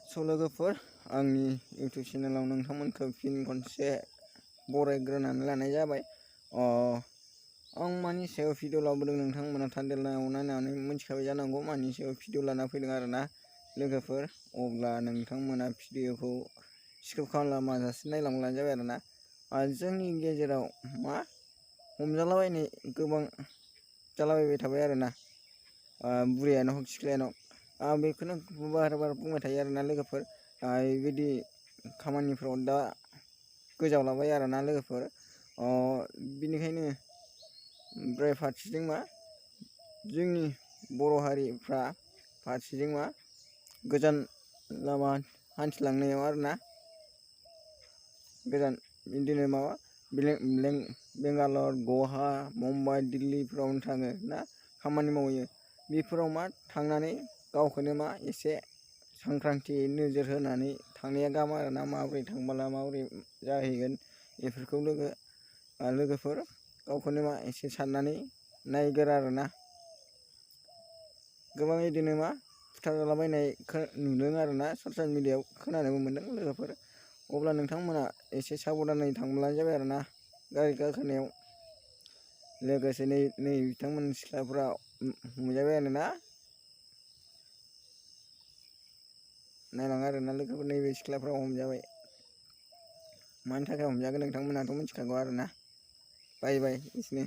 लोगोफोर आंनि इउटुब चेनेलाव नोंथांमोनखौ फिन खनसे बरायग्रोनानै लानाय जाबाय। आं मानि सायाव भिडिअ लाबोदों नोंथांमोना थान्देलनायाव नायनानै मिथिखाबाय जानांगौ मानि सायाव भिडिअ लाना फैदों आरोना लोगोफोर। अब्ला नोंथांमोना भिडिअखौ स्किप खालामाजासे नायलांब्लानो जाबाय आरोना। जोंनि गेजेराव मा हमजालाबायनाय गोबां जालाबायबाय थाबाय आरोना, बुरैयानो हक सिख्लायानो हक बेखौनो बार बुंबाय थायो आरोना लोगोफोर। बेबायदि खामानिफ्राव दा गोजावलाबाय आरोना लोगोफोर। बिनिखायनो ओमफ्राय फारसेथिं मा जोंनि बर' हारिफ्रा फारसेथिं मा गोजान लामा हान्थिलांनायाव आरोना, गोजान बिदिनो माबा बेंगालर, गहा, मुम्बाइ, दिल्लीफ्रावनो थाङो ना खामानि मावहैयो। बेफोराव मा थांनानै गावखौनो मा एसे सांग्रांथि नोजोर होनानै थांनाया गाहाम आरोना। माबोरै थांबोला माबोरै जाहैगोन बेफोरखौ लोगोफोर गावखौनो मा एसे साननानै नायगोर आरोना। गोबां बिदिनो मा बुथारजालाबायनाय नुदों आरोना, ससियेल मिडियायाव खोनानोबो मोन्दों लोगोफोर। अब्ला नोंथांमोना एसे साबधानै थांब्लानो जाबाय आरोना गारि गाखोनायाव। लोगोसे नै बिथांमोन सिख्लाफ्रा हमजाबाय आरोना, नायलाङो आरोना लोगोफोर। नैबे सिख्लाफ्रा हमजाबाय। मानि थाखाय हमजागोन नोंथांमोनाथ' मिथिखागौ आरोना। बाय एसेनो।